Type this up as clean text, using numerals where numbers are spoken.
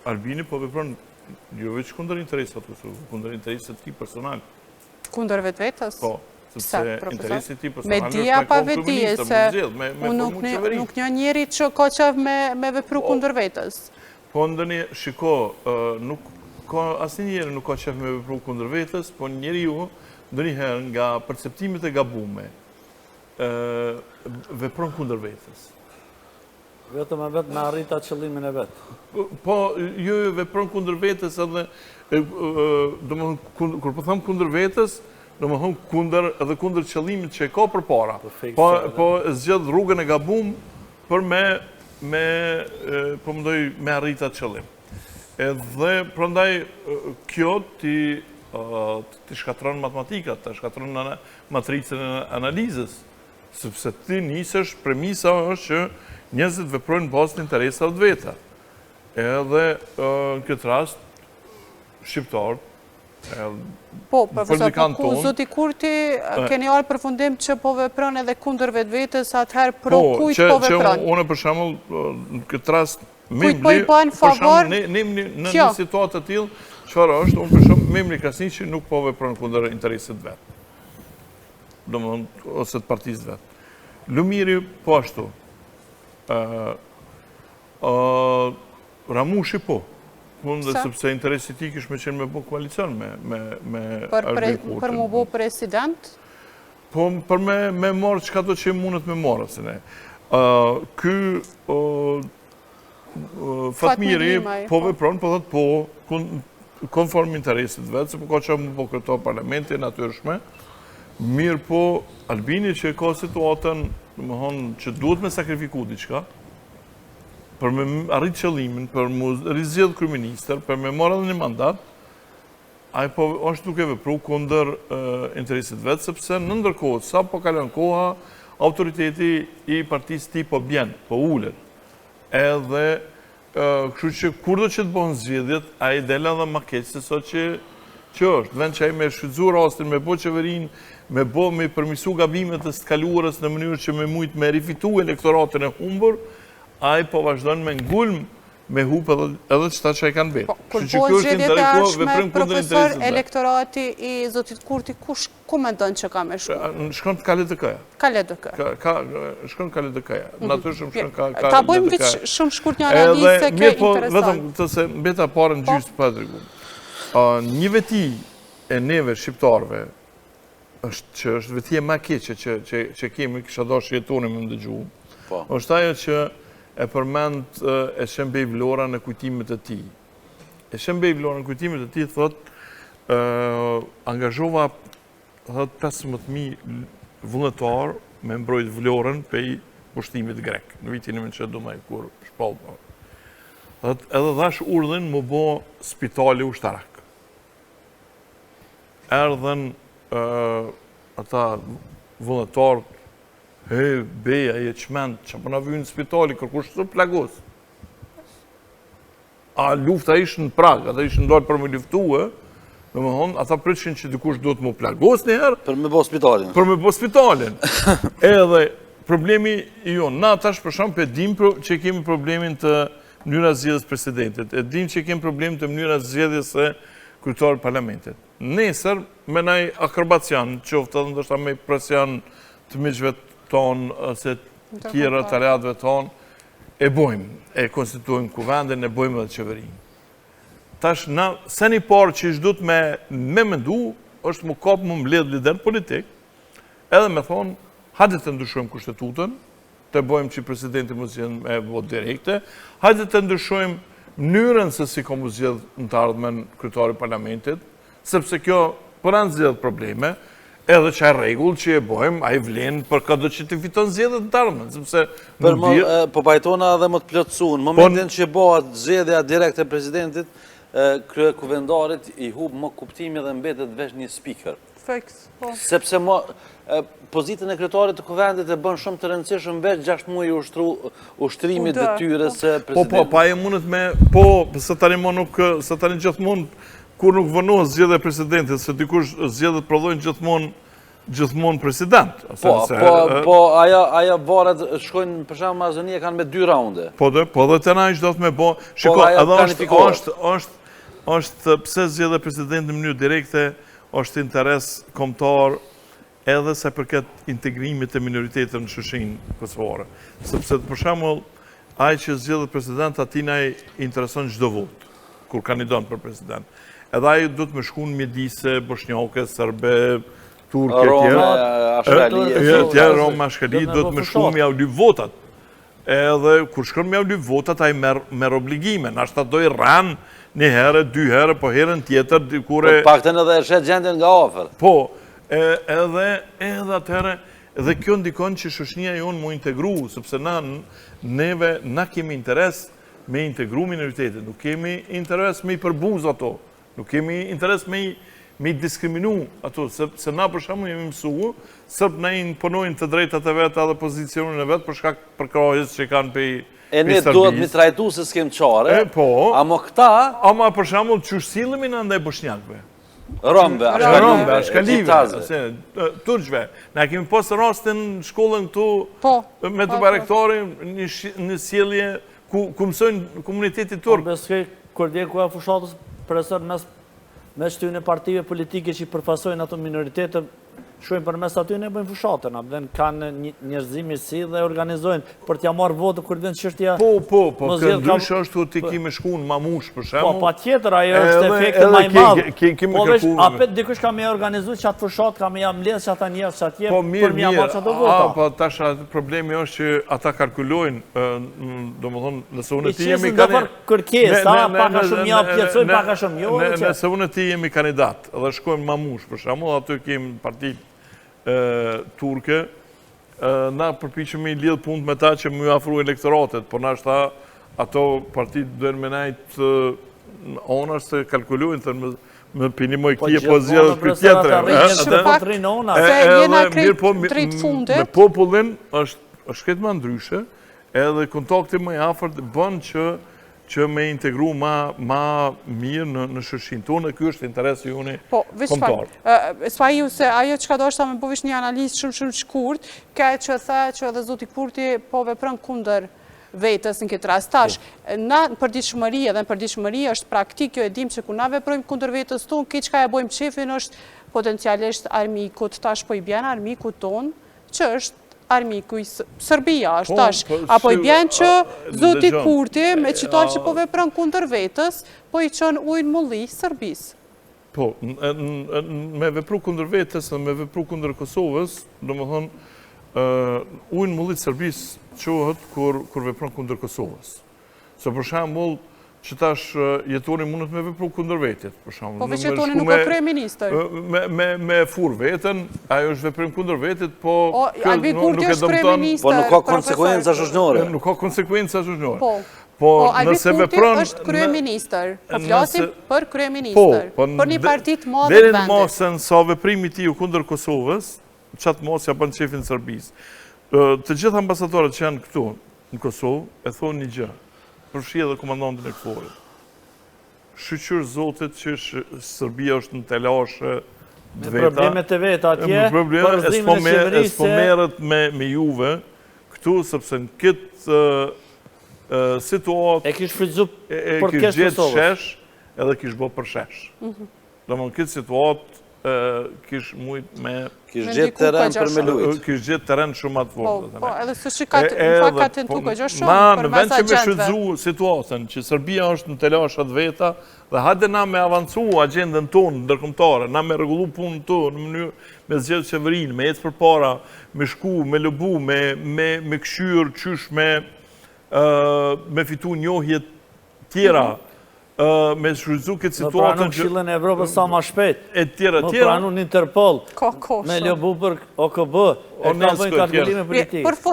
Albini po vepron jo veç kundër interesat të Kosovës, kundër interesit të tij personal. Kundër vetvetes? Po, sepse interesi i tij personal është me kon kryeministër, me zgjedh, me formu qeveri. Nuk një njeri që ka qef me vepru po. kundër vetes. Po ndonjë, shiko, nuk ka asnjë njeri nuk ka qef me vepru kundër vetes, po njeriu ndonjëherë nga perceptimet e gabume, vepron kundër vetes. Vetëm e vetëm me arrit atë qëllimin e vet. Po, jo, jo, vepron kundër vetes edhe, domethënë, kur po them kundër vetes, domethënë, kundër, edhe kundër qëllimit që e ka përpara. Po, po, po zgjedh rrugën e gabum për me, me, po mendoj, me arrit atë qëllim. Edhe, prandaj, kjo t'i, t'i shkatërron matematikat, të shkatërron matricën e analizës. Sepse ti nisesh, premisa është që njerëzit veprojnë në bazë të interesave të veta. Edhe në këtë rast, shqiptarët, Po, profesor, po ku zoti Kurti keni ardhë përfundim që po vepron edhe kundër vetvetes, atëherë pro po, kujt po vepron? Po, që unë për shembull, në këtë rast, Kujt po i bën favor? Në një situatë të tillë, çfarë është, unë për shembull, Memli Krasniqi nuk po vepron kundër interesit vet. Domethënë, ose të partisë vet. Lumiri, po ashtu. Ramushi, po. Kundër, sepse interesi i tij kish me qenë me bo koalicion me, me, me Albin Kurtin. Për m'u bo president? Po, për me, me marrë çkado që mundet me marrë, se ne. Ky, Fatmiri, po, po vepron, po thotë po, konform interesit vet, se po ka qef m'u bo kryetar parlamenti, natyrshme, mirëpo, Albini që e ka situatën, domethënë, që duhet me sakrifiku diçka, për me arrit qëllimin, për m'u rizgjedh kryeministër, për me marrë edhe një mandat, ai po është duke vepru kundër interesit vet, sepse në ndërkohë, sa po kalon koha, autoriteti i partisë tij po bjen, po ulet. Edhe, kështu që kurdo që të bëhen zgjedhjet, ai del edhe ma keq se sa që që është. Vend që ai me shfrytëzu rastin, me bo qeverinë, me bo, me përmisu gabimet e së kaluarës në mënyrë që me mujtë me rifitu elektoratin e humbur, ai po vazhdon me ngulm me hup edhe edhe qëta që i kanë mbetë. Po, kur po zgjedhjet e ardhshme, profesor, elektorati i zotit Kurti, kush, ku mendon që ka me shku? Shkon ka LDK-ja. Ka LDK. Ka, shkon ka LDK-ja. Mhm. Natyrshëm shkon ka, ka Ta bëjmë veç shumë shkurt një analizë se kjo po, interesant. Vetëm këtë se mbeta parë në po. gjysë pa tregu. Një veti e neve shqiptarëve, është që është vetia ma e keqe që, që, që kemi, kisha dashë që jetoni me më dëgju, po. është ajo që e përmend Et'hem Bej Vlora në kujtimet e tij. Et'hem Bej Vlora në kujtimet e tij thot, angazhova thot 15.000 vullnetar me mbrojt Vlorën pej pushtimit grek, në vitin 1912, kur shpall po. Thot, edhe dhash urdhrin m'u bo spitali ushtarak. Erdhën ata vullnetarët, he, bej, a je çmend, që po na vynë spitali, kërkush s'u plagos. A lufta ishte në prag, ata ishin dalë për me luftu, e, domethonë, ata pritshin që dikush duhet m'u plagos një herë. Për me bo spitalin. Për me bo spitalin. Edhe problemi jonë, na tash për shembull, e dim që kemi problemin te mënyra zgjedhjes presidentit, e dim që kemi problemin te mënyra zgjedhjes së kryetarit parlamentit. Nesër, me naj akrobacion, qoftë edhe ndoshta me presion të miqve tonë, ose tjerë të aleatëve tonë, e bojmë, e konstituojmë kuvendin, e bojmë edhe qeverinë. Tash, na, seni i parë që ish duhet me, me mendu, është m'u kap m'u mbledh liderët politik, edhe me thonë, hajde të ndryshojmë kushtetutën, të bëjmë që presidenti m'u zgjedh me votë direkte, hajde të ndryshojmë mënyrën se si ka m'u zgjedh në të ardhmen kryetari i parlamentit, sepse kjo po na nxjerr probleme, edhe qaj rregull që e bëjmë, ai vlen për këdo që të fiton zgjedhjet në të ardhmen, sepse Për më, po pajtona edhe më të plotësu, në momentin që bëhet zgjedhja direkte e presidentit, kryekuvendarit i hup më kuptimi dhe mbetet veç një speaker. Fiks, po. Sepse më, pozitën e kryetarit të kuvendit e bën shumë të rëndësishëm veç 6 muaj ushtru, ushtrimi i detyrës së presidentit. Po, po, pa e mundet me, po, se tani më nuk, se tani gjithmonë, kur nuk vonohet zgjedhja e presidentit, se dikush zgjedhjet prodhojnë gjithmonë. gjithmonë president. Po, po, po, ajo, ajo varet, shkojnë për shembull Maqedoni e kanë me dy raunde. Po dhe, po dhe te na ish dasht me bo, po, shiko, edhe është, është, është, është pse zgjedhja e presidentit në mënyrë direkte, është interes kombëtar edhe sa i përket integrimit të minoriteteve në shoqërinë kosovare. Sepse për shembull, ai që zgjidhet president, atina i intereson çdo votë, kur kandidon për president. Edhe ai duhet me shku në mjedise boshnjake, serbe, turke, tjera. Rome, ashkali, tjera, Rome, ashkali, duhet me shku me jau lyp votat. Edhe kur shkon me jau lyp votat, ai merr merr obligime. Nashta do i rren një herë, dy herë, po herën tjetër, kur e... Po paktën edhe e sheh gjendjen nga afër. Po, edhe, edhe atëherë, edhe kjo ndikon që shoqnia jonë mu integru, sepse na, neve, na kemi interes me integru minoritetet, nuk kemi interes me i përbuz ato. Nuk kemi interes me i, me i diskriminu ato, se, se na për shembull jemi mësu, serbët na i imponojnë të drejtat e veta dhe pozicionin e vet për shkak përkrahjes që kanë prej E ne duhet mi trajtu se s'kem qare, e, po, ama këta... Ama për shembull, qysh sillemi na ndaj boshnjakëve? Romëve, ashkalive, ashkalive, turqve. Na kemi pas rastin në shkollën këtu, po, me të po, bajraktarin, një sjellje Ku, ku mësojnë komuniteti turk? Po besoj, kur vjen koha e fushatës, preson mes, mes këtyne partive politike që i përfaqësojnë ato minoritete, shkojnë përmes atyne e bëjnë fushatën, a vjen kanë njerëzimi si dhe organizojnë për t'ja marrë votën kur vjen çështja Po, po, po, kjo ndryshe është kur ti ki me shku në Mamushë, për shembull. Po, patjetër, ajo është efekti ma i madh. Po, veç, apet dikush ka me organizu qatë fushatë, ka me ja mbledh qata njerëz qatje, po, për me ja marrë qato vota. Po, tash problemi është që ata kalkulojnë, domethënë, nëse unë e ti jemi kandidat... Kërkesa, pak a shumë ja plotësojnë, pak a shumë jo. Nëse unë e ti jemi kandidat dhe shkojmë Mamushë, për shembull, aty kemi partitë turke, na përpiqemi me i lidhë punët me ta që me ju afru elektoratet, por nashta ato partitë dojnë me nejtë anash se kalkulojnë, thënë më pini moj po kje, po zgjedhët për tjetër. Shumë pak, se jena krejt drejt fundit. Me popullin është është krejt ma ndryshe, edhe kontakti më i afërt bën që që me integru ma, ma mirë në, në shoqërinë tonë, dhe ky është interesi yni po, kombëtar. Po, Spahiu se ajo çka doshta me bo veç një analizë shumë shumë shkurt, ke që the që edhe zoti Kurti po vepron kundër vetes në këtë rast. Tash, po. na në përditshmëri edhe në përditshmëri është praktik, jo e dim që kur na veprojmë kundër vetes tonë, këtë çka e bojmë qefin është potencialisht armikut, tash po i bjen armikut tonë, që është armiku i Serbia është po, tash. Po, Apo i bjen që zoti Kurti, me qita që po vepron kundër vetes, po i çon ujë n'mulli Serbisë. Po, me vepru kundër vetes dhe me vepru kundër Kosovës, domethënë, ujë n'mulli Serbisë çohet kur, kur vepron kundër Kosovës. Se për shembull, që tash Jetoni mundet me vepru kundër vetit, për shembull. Po veç Jetoni nuk o kryeministër. Me, me, me fur veten, ajo është veprim kundër vetit, po o, kjo nuk, nuk e dëmton. Po nuk ka konsekuenca shoqnore. Nuk ka konsekuenca shoqnore. Po. Po, po Albin Kurti është kryeministër. Po flasim për kryeministër. Po, për një parti të madhe të vendit. Deri në masën sa veprimi i tij kundër Kosovës, qatë masë ja bën qefin Serbisë. Të gjithë ambasadorët që janë këtu në Kosovë, e thonë një gjë, përfshi edhe komandantin e KFOR-it. Shyqyr Zotit që Serbia është në telashe të veta. Me problemet e veta atje, për rrëzimin e qeverisë. E s'po merret me, me juve këtu, sepse në këtë situatë... E kish shfrytëzu për keq të Kosovës. shesh, edhe kish bo përshesh. Mm Domethënë këtë situatë kish mujt me... Kish gjetë teren për me lujt. Kish gjetë teren shumë ma të fortë. Po, po, edhe së që ka, në fakt ka tentu po, goxha shumë na, në vend që me shfrytëzu situatën, që Serbia është në telashe të veta, dhe hajde na me avancu agjendën tonë ndërkombëtare, na me rregullu punën tonë në mënyrë me zgjedh qeverinë, me ecë përpara, me shku, me lobu, me, me, me kqyrë, qysh me, me fitu njohje tjera, me shfrytëzu këtë situatën që... Me pranu Këshillin e Evropës sa ma shpejt. E tjera, tjera. Me pranu në Interpol. Me lobu për OKB. E këta bëjnë kalkulime politike.